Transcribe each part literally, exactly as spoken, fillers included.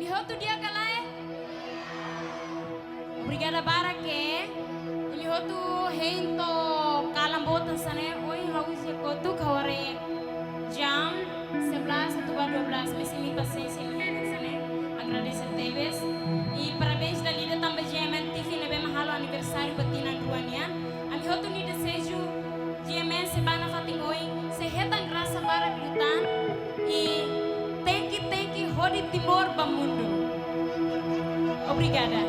Hotu di'ak ka lae? Obrigada barak. Imi hotu hein to'o kalan boot hanesan ne'e, ohin ha'u husi kotuk ha'u haree jam sebelas atu ba dua belas, mas imi pasiénsia imi hein hanesan ne'e. Agradese tebes. I parabéns dala ida tanba G M N T V ne'ebé mak halo aniversáriu ba tinan rua nian. Ami hotu nia dezeju G M N sei bá nafatin oin, sei hetan grasa barak liután. I tenke, tenke hodi Timor ba mundu. Obrigada.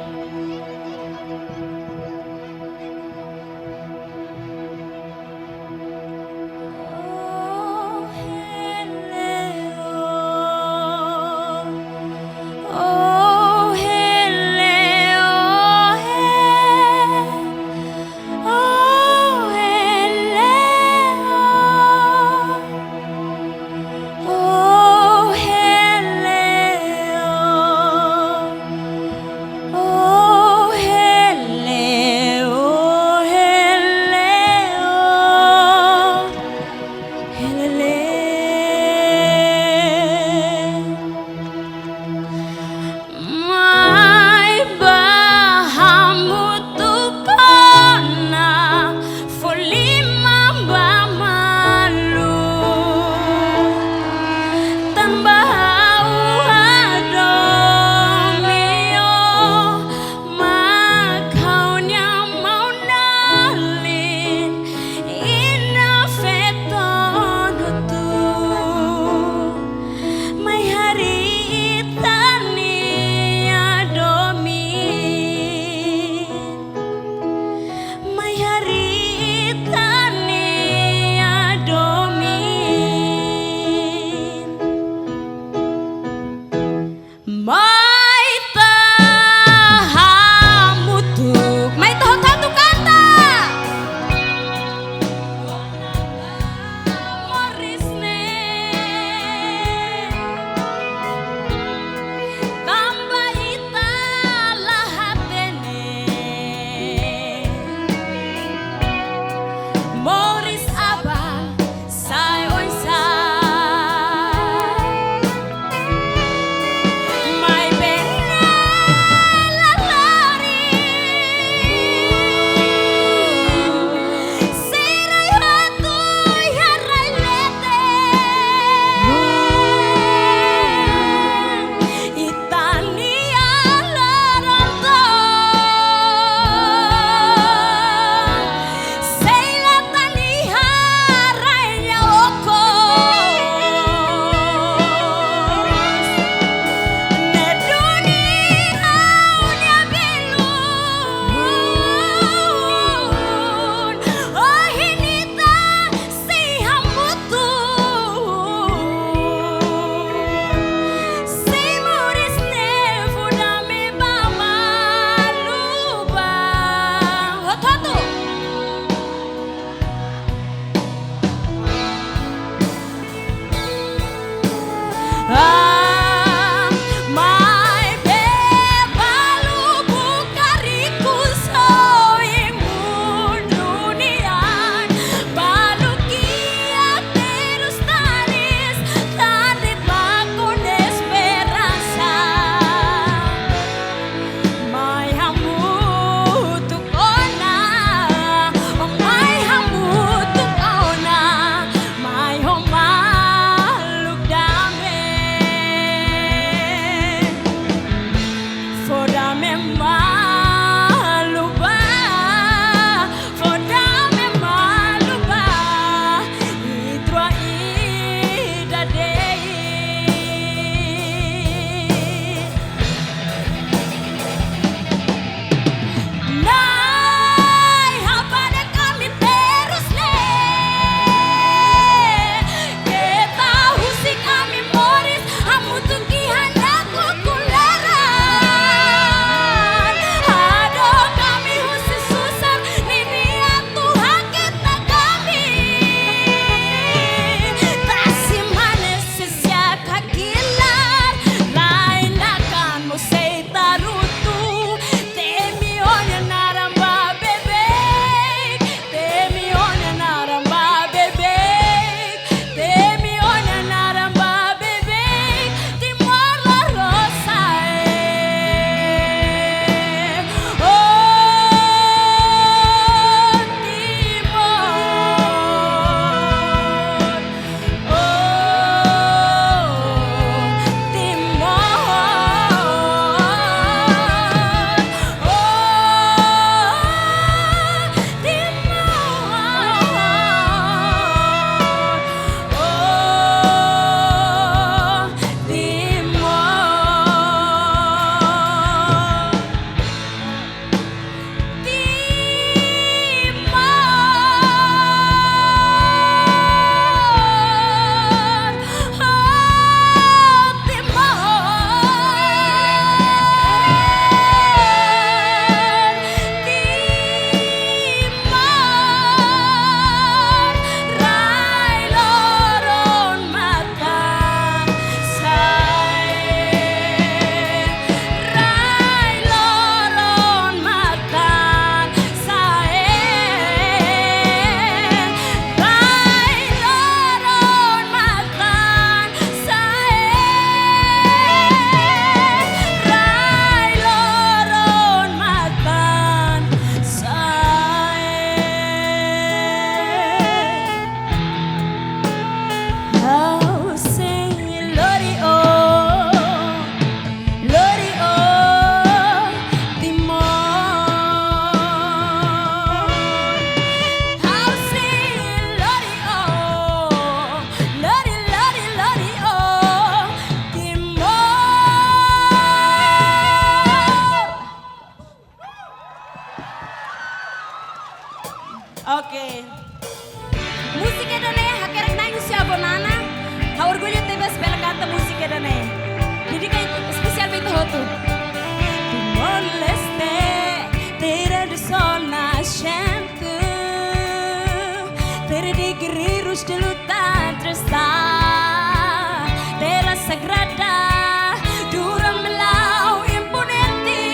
sagrada, dura melau imponente,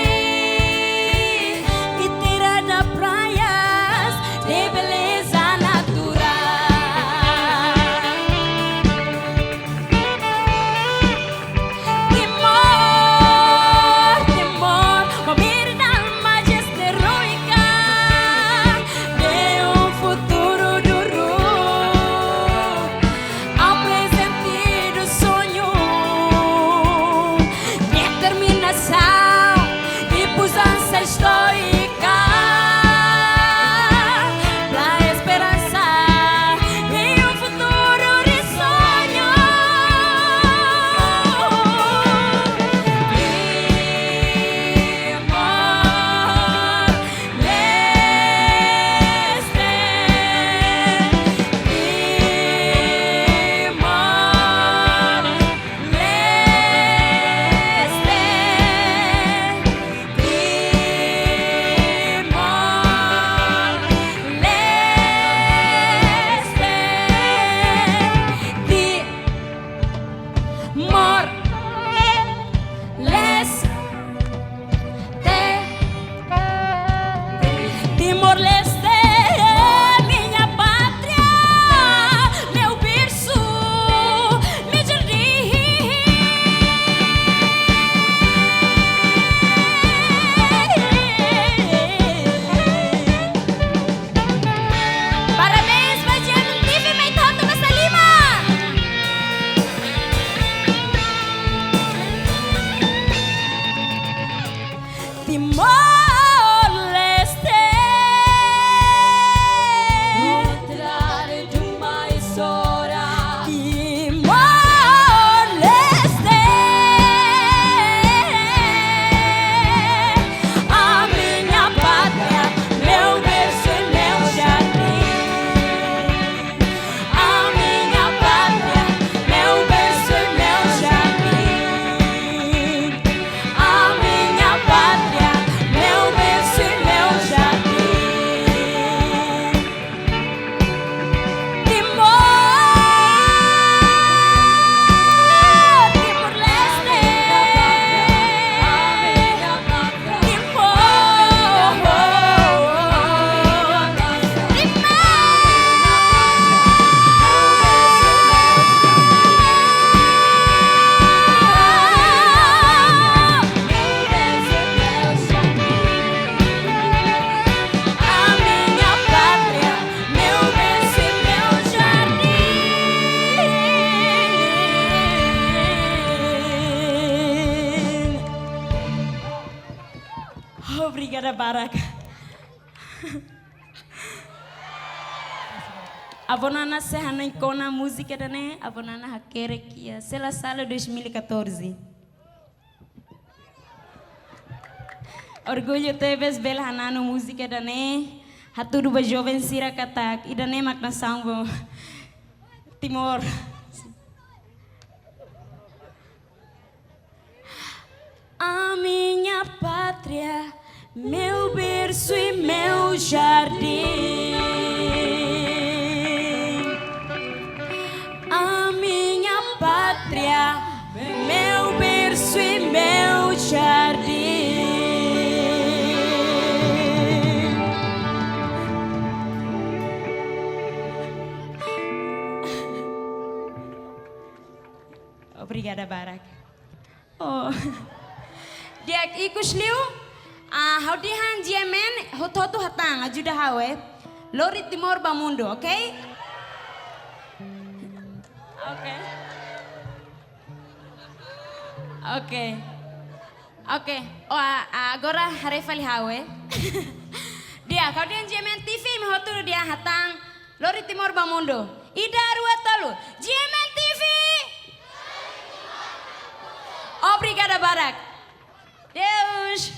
e terra das praias de beleza natural. Timor, Timor, mobilidade majestática de um futuro duro. Ao presente do sonho, determinação e pujança histórica. Da esperança em um futuro risonho. Timor-Leste. Timor-Leste é minha pátria, meu berço, meu jardim. Parabéns ba GMN TV, mai ita hotu basa liman. Timor-Leste. Contar uma história. Timor-Leste. A minha pátria, meu berço e meu jardim. A minha pátria, meu berço e meu jardim. A minha pátria, meu berço e meu jardim. Timor, Timor-Leste. Timor, Timor. A minha pátria, meu berço e meu jardim. Obrigada barak. Avó Nana sei hanoin kona múzika ida-ne'e, Avó Nana hakerek iha Sela Sala dois mil e catorze. Orgullu tebes bele hananu múzika ida-ne'e, hatudu ba joven sira katak ida-ne'e mak nasaun ba Timor. A minha pátria, meu berço e meu jardim. A minha pátria, meu berço e meu jardim. Obrigada barak. Oh. Di'ak, ikus liu, ah, ha'u dehan GMN hotu-hotu hatán, ajuda ha'u, eh. Lori Timor ba mundu, oke? Oke. Oke. Oke. Oh, ah, ah, agora haree fali ha'u, eh. Di'ak, ha'u dehan GMN TV imi hotu dehan hatán, Lori Timor ba mundu. Ida, rua, tolu. GMN TV. Obrigada barak. Deus.